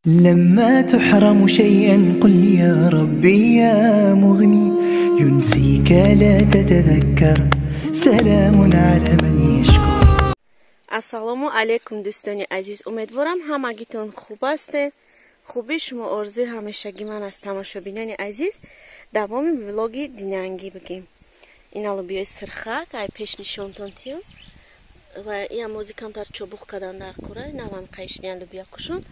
لما تحرم شيئا قل يا ربي يا مغني ينسيك لا تتذكر سلام على من يشكر. Ассалому алайкум, дӯстони азиз, умедворам, ҳамагитон хуб ҳастед. Хуби шумо орзуи ҳамешагӣ ман аст. Тамошобинони азиз, давоми влоги динангӣ бигем. Ин алубиёи сирхак ай пеш нишонтон тиём ва иам ози камтар чобуқ кардан дар кора навам қайшни алубия кушон.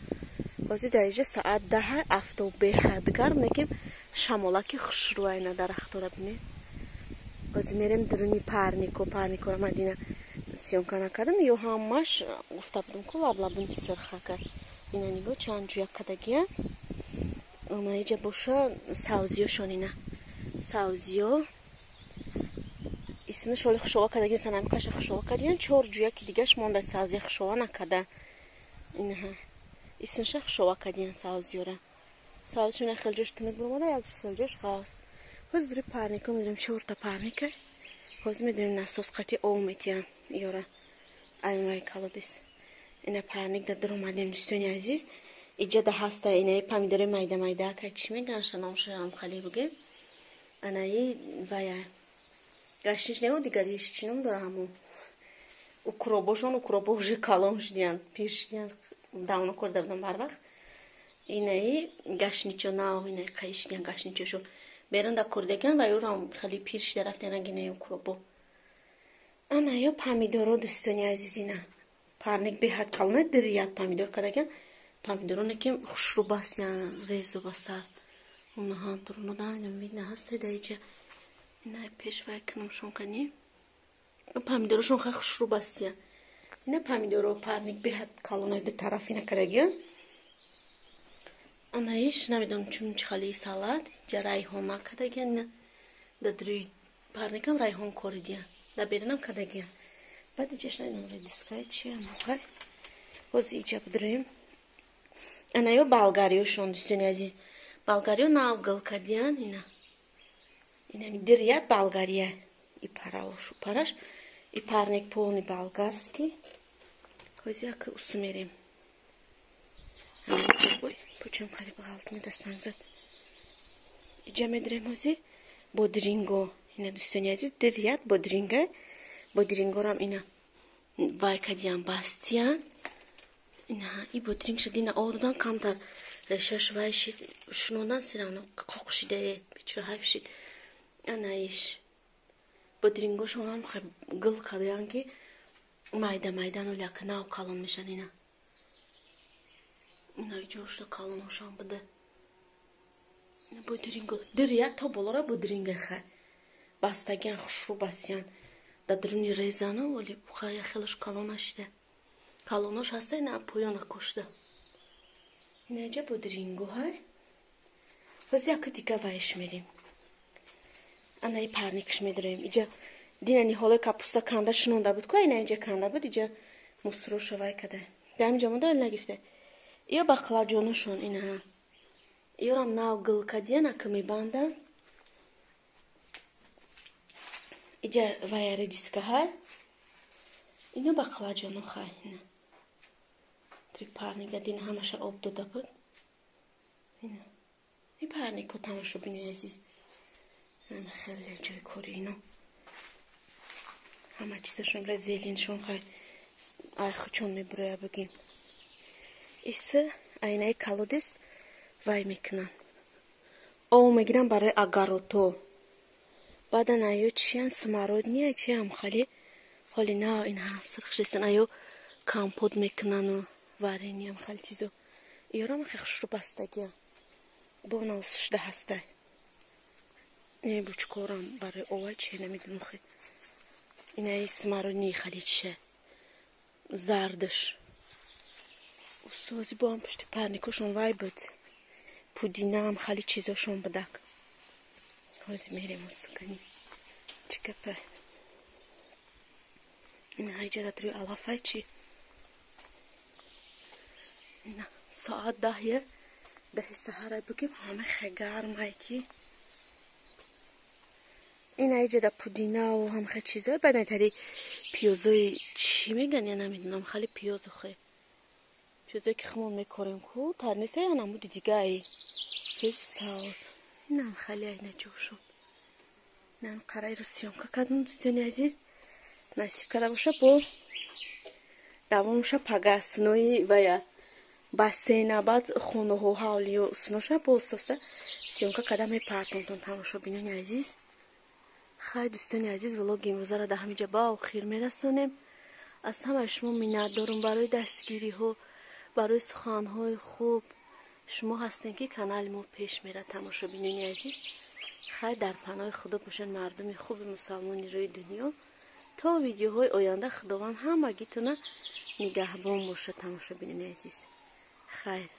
Ҳозир дар инҷа соат 10, афтоб беҳад гарм, лекин шамолаки хушрӯ айна дарахтора бинед. Ҳозир мерем дуруни парнико. Парникора мадина съёмка накардам, ё ҳамаш гуфта будам ку лаблабуни сирхака. Ина нигоҳ, чанд ҷӯя кадагия. Ана иҷа боша савзиёшон, ина савзиё исмаш оли хушова кадагия, санами қаша хушова кадиян. Чор ҷӯя ки дигаш монда, савзия хушова накада. Инаҳа исмаша хушова кадиян савзиёра. Савзишон як хел ҷош тунук буромада, як хел ҷош ғафз. Ҳозир дури парнико медорем, чорта парника. Ҳозир медорем, насос қати ов метиҳам ёра аймаи колодец. Ина парник да дуромадем, дӯстони азиз. Иҷа да ҳаста инаи помидори майда майда, ка чӣ мегӯян, шаномшаам хали бугем. Анаи вая гаштиш нео, дигариш чӣ ном дора, ҳамон укробошон. Укробо уже калон шудиянд, пир шудиянд, давно корда будам барвақт. Инаи гашничо нав, инаи қайишдиян гашничошо берун да кордагиян ва юрам хеле пир шуда рафтиян, инаи укробо. Ана ё помидоро, дӯстони азиз, ина парник беҳад калона, дирят помидор кардагиян. Помидороне ки хушрӯ бастиян, резу басар. Онаҳа дурунодан видна ҳаста дар иҷа. Ина пеш вай кунамшон кани. Помидорошон хеле хушрӯ бастиян. Ина помидоро парник беҳад калона, ду тараф ина кардагиян. Анаиш намедонам чун чӣ хали салат, иҷа райҳона кардагиян. Ина дар дуруи парникам райҳон коридиян. Дар берунам кардагиян. Баъд иҷаш намедонам редискаи чи амохай. Ҳозир иҷа бидурем. Ана ё болгариёшон, дӯстони азиз. Болгариё нав гул кардиян ина. Ина дирят болгария. И паралошу параш. И парник полный болгарский. Ҳозир як усу мерем. Почем қариб ғалт медастанг зад. Иҷа медурем ҳозир бодринго. Ина, дӯстони азиз, дирят бодринга. Бодрингорам ина вай кадиян, бастиян. Ина и бодринг шуд, ина об додан, камтар решаш вай шид, шунондан сиравно қоқ шидае, бечора ҳайф шид. Ана иш бодрингошонам гул кардаян, ки майда майдану ляк нав калон мешан ина. Ина иҷошда калоношам буда. Ина бодринго диря то болора бодринга хай. Бастагиян, хушрӯ бастиян. Дар дуруни резану, вале хай хелаш калон нашида. Калонош ҳаста, ина поёна кошта. Ина иҷа бодринго ҳай. Ҳозир яка дига вайш мерем. Анаи парникш медорем. Иҷа дина ниҳолои капуста канда шунонда буд ку, ина иҷа канда буд, иҷа мусуроша вай када. Дар инҷа монда нагирифта. Ё бақлаҷоношон ина. Ёрам нав гул кадиян, ака мебандан. Иҷа вая редиска ҳай. Ино бақлаҷоно хай ина. Три парника дина ҳамаша об дода буд. Ина. И парнико, тамошобинои азиз. Хеле ҷои кори ино. Ҳама чизашон бира зеленшон хай айхучон мебуроя бигем. Иса айнаи колодец вай мекунанд. Об мегиранд барои агарото. Баъдан айё чиян, смородния чиям хали холи нав ин сирх шистан, айё компот мекунану вареньям хали чизо. Иёрам хеле хушрӯ бастагия. Бо нав шуда ҳастай. Не бучкорам барои овай чи намедонам хе. Инаи смороднии хали чиша. Зардаш. Усози бо ҳам пушти парникошон вай буд. Пудинаам хали чизошон будак. Ҳозир мерем усукани. Чӣ гапа? Ина иҷара рӯи алафай чи? Ина соат 10, 10 саҳара бигем, ҳама хе гармай ки. Ина иҷада пудинаву ҳамхе чизо, баъд тари пиёзои чӣ мегӯян, я намедонам, хали пиёзу хе. Пиёзе ки хумон мекорем ку тар неста, я намуди дигаи пиёзи савз. Инам хеле айна ҷошон. Инам қарайро съёмка кардам, дӯстони азиз. Насиб карда боша, бо давомша пага синои вая бассейна, баъд хонаҳо, ҳавлиё синоша бо оста съёмка карда мепартонтон, тамошобинони азиз. Хай, дӯстони азиз, влоги имрӯзаро дар ҳаминҷа ба охир мерасонем. Аз ҳамаи шумо миннат дорум барои дастгириҳо, барои суханҳои хуб. Шумо ҳастем, ки канали мо пеш мерад, тамошобинони азиз. Хай, дар паноҳи Худо бошед, мардуми хуби мусалмони рӯи дунё. То видеоҳои оянда Худованд ҳамагитона нигаҳбон бошад, тамошобинони азиз. Хайр.